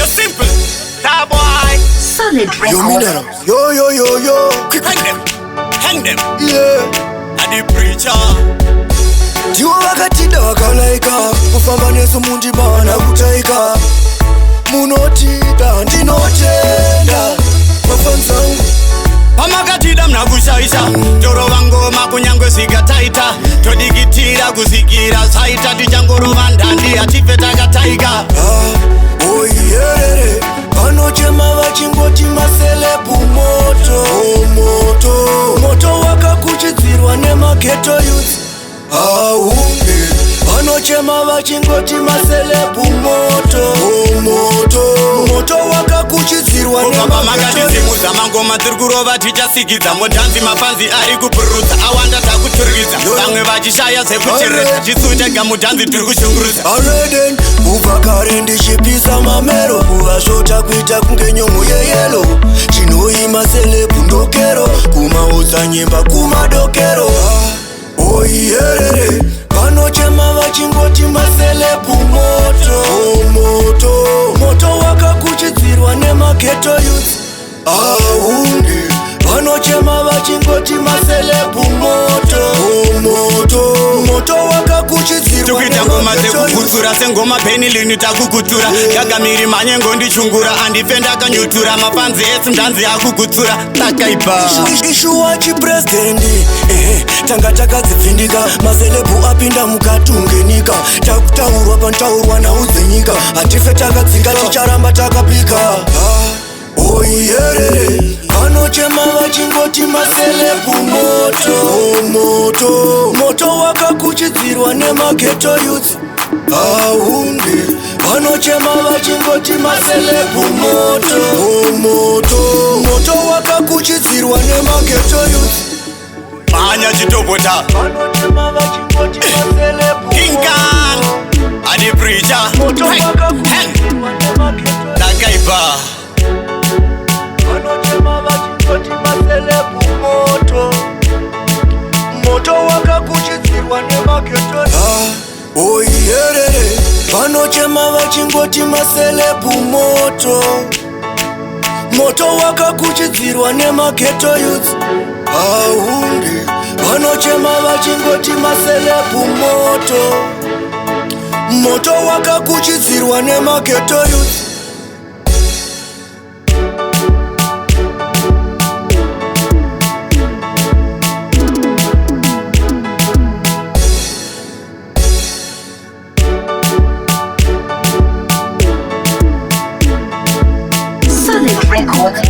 You're simple. That boy. Solid Yo, Records. Minero. Yo, yo, yo, yo. Quick, hang them. Hang them. Yeah. And the preacher. Ndivo vakatida vakalaika kufamba nesu mundima nakutaika. Munotida, ndinotenda mafans angu. Pamakatida muna kushaisha, torova ngoma kunyangwe zvikataita, todikitira kuzikira zvaita, tichangorova ndandi hatife takataika. Ah, oiyerere vanochema vachingoti maceleb moto. Oh, moto moto wakakuchidzirwa nemaghetto youth aunge. Vanochema vachingoti maceleb moto. Oh, moto moto wakakuchidzirwa Kubva nemaghetto youth. pamakatidzimudza mangoma tiri kurova tichasikidza modhanzi, mafanzi ari kupururudza awanda, takuturikidza vamwe vachishaya zvekucheresa, tisu tega mudhanzi tiri kushungurudza. Aleden, kubva kare ndichipisa mamero, kuvasvota kuita kunge nyongo yeyellow. Chinoima celeb ndokero kumaodzanyemba kumadokero. Oiyerere vanochema vachingoti maceleb moto. Oh, moto moto wakakuchidzirwa nemaghetto youth aunge. Vanochema vachingoti maceleb moto. Oh, moto moto wakakuchidzirwa Tikuita ngoma nemaghetto youth. dzekugutsura sengoma penilini takukutura gagamiri manyengo ndichungura andife ndakanyutura mafanzi esi ndanzi akugutsura takaipa. Ishuwa chipurezidendi, ehe, tanga takadzipfindika. Maceleb apinda mukatungenika, takutaurwa panotaurwa nhau dzenyika. Hatife takadzika, ticharamba takapika. Oiyerere vanochema vachingoti maceleb moto. Oh, moto moto wakakuchidzirwa nemaghetto youth aunge. Vanochema vachingoti maceleb moto. Oh, moto moto wakakuchidzirwa nemaghetto youth. Mhanya chitopota. Vanochema vachingoti maceleb Kinkan adi preacher. moto Hang, hang. wakakuchidzirwa nemaghetto. Takaipa. Vanochema vachingoti maceleb moto, moto wakakuchidzirwa nemaghetto. Oiyerere vanochema vachingoti maceleb moto, moto wakakuchidzirwa nemaghetto youth aunge. Vanochema vachingoti maceleb moto, moto wakakuchidzirwa nemaghetto youth. Solid Records.